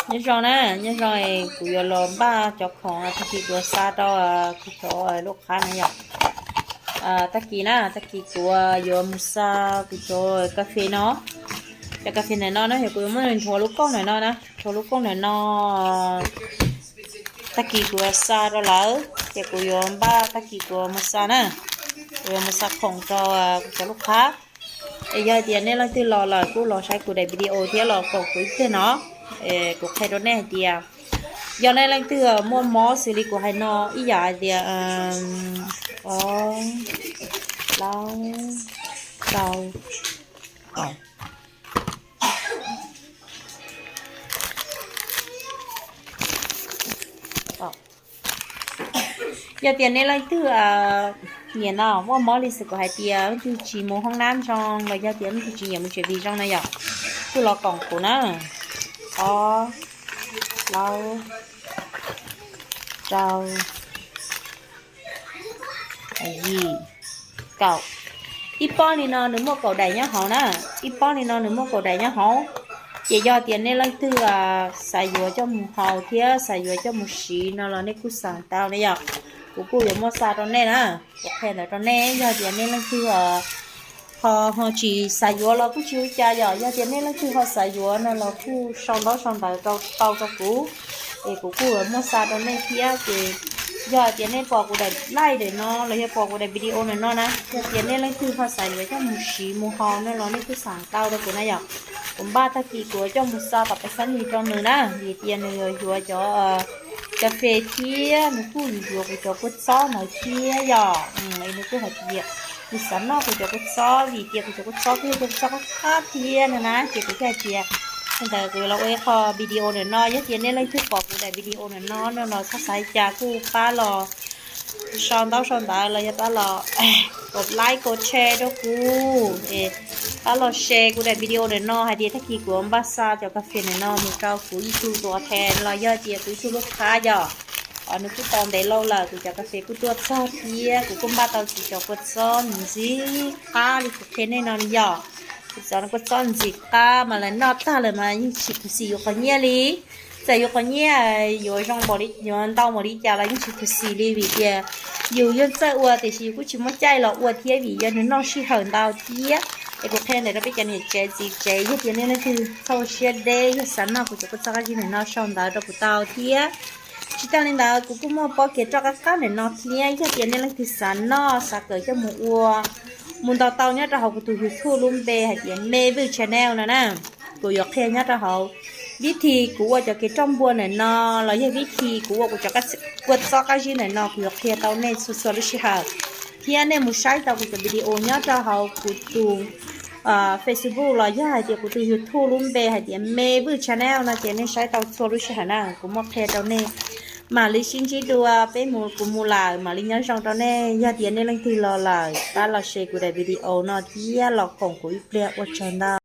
Nyob zoo na, nyob zoo, kuv yuav los npaj cov khoom tag kis kuv xa rau kuv cov lub qhab na yom. Tag kis na, tag kis kuv yuav mus xa kuv cov kas fes no. Cov kas fes ntawm no na, yog kuv yuav muab nchuav lub kooj ntawm no na, nchuav lub kooj ntawm no. Tag kis kuv yuav xa rau lawv, ces kuv yuav npaj tag kis kuv yuav mus xa na. Kuv yuav mus xa khoom rau kuv cov lub qhab. Es yog tias nej leej twg los lawm kuj los saib kuv daim video thiab los koom kuv ib pliag no, kuv qhia rau nej hais tias yog nej leej twg muaj mob xws li kuv hais no ib yam hais tias ob, plaub, rau, yog tias nej leej twg nyiam no muaj mob li xwb kuv hais tias leej twg tsis mus hoob nab zoo los yog tias leej twg tsis nyiam mus tsev vij zoo na yom, kuj los koom kuv na. Ob, plaub, rau, yim, kaum. Ib pob li no nws muaj kaum daim nyob hauv na, ib pob li no nws muaj kaum daim nyob hauv. Ces yog tias nej leej twg xav yuav coj mus haus thiab xav yuav coj mus siv no los nej kuj xav tau ne yom. Kuv kuj yuav muab xa rau nej na, kuv qhia ntawd rau nej. Yog tias nej leej twg ho ho tsis xav yuav los kuj tsis ua cas yom, yog tias nej leej twg ho xav yuav no los kuj sau ntaub sau ntawv rau tau rau kuv, es kuv kuj yuav muab xa rau nej thiab. Ces yog tias nej pom kuv daim live ntawm no los yog pom kuv daim video ntawm no na, yog tias nej leej twg ho xav yuav coj mus siv mus haus no los nej kuj xav tau rau kuv na yom. Kuv npaj tag kis kuv yuav coj mus xa tom pab xab nis rau nws na, vim tias nws yuav yuav cov kas fes thiab nws kuj yuav yuav kuv cov kua txob ntawd thiab yom. Es nws kuj hais tias nws xav noj kuv cov kua txob vim tias kuv cov kua txob kuj yog cov kua txob qab qab thiab no na, ces kuv thiaj hais tias ntawd kuv yuav los ua ib qho video ntawm no. Yog tias nej leej twg pom kuv daim video ntawm no no los txhob xav cas kuj pab los sau ntaub sau ntawv los yog pab los kom like kom share rau kuv, es pab los share kuv daim video ntawm no hais tias tag kis kuv npaj xa cov kas fes ntawm no mus rau kuv ib tug tuav them los yog tias kuv ib tug lub qhab yom. Nws kuj tau ntev lauj lawm, kuv cov kas fes kuj tuaj txog thiab kuv kuj npaj tau kuv cov kua txob ntxim qab li kuv qhia nej no li yom. Kuv cov kua txob ntxim qab mas lawv noj tag lawm mas yeej tsis khuv xim yuav qhov nyiaj li. Txawm yuav qhov nyiaj yuav zoo npaum li, yuav ntau npaum li cas los yeej tsis khuv xim li vim tias yus yeej txawj ua tiam sis yus kuj tsis muaj caij los ua thiab vim yog nws noj sij hawm ntau thiab. Es kuv qhia ntawm rau peb cov niam tsev txiv tsev, yog tias nej leej twg txhob ua siab deb, yog xav noj kuv cov kua txob qab zib ntawm no sau ntawv rau kuv tau thiab. Tsis tas li ntawd kuv kuj muaj pob kev roj qab qab ntawm no thiab, yog tias nej leej twg xav noj xav kawm coj mus ua, mus ntaus tau nyob rau hauv kuv tus YouTube lub npe hais tias Me Vwj Channel no na. Kuv yuav qhia nyob rau hauv vib thi kuv ua cov kev roj npua ntawm no los yog vib thi kuv ua kuv cov kua txob qab zib ntawm no, kuv yuav qhia tau nej txhua txhua lub sij hawm. Thiab nej mus saib tau kuv cov video nyob rau hauv kuv tus Facebook los yog hais tias kuv tus YouTube lub npe hais tias Me Vwj Channel no ces nej saib tau txhua lub sij hawm na. Kuv muaj qhia rau nej. Mam li sib ntsib dua, peb mus, kuv mus lawm, mam li nyob zoo rau nej. Yog tias nej leej twg los lawm pab los share kuv daim video no thiab los koom kuv ib pliag, ua tsaug ntau.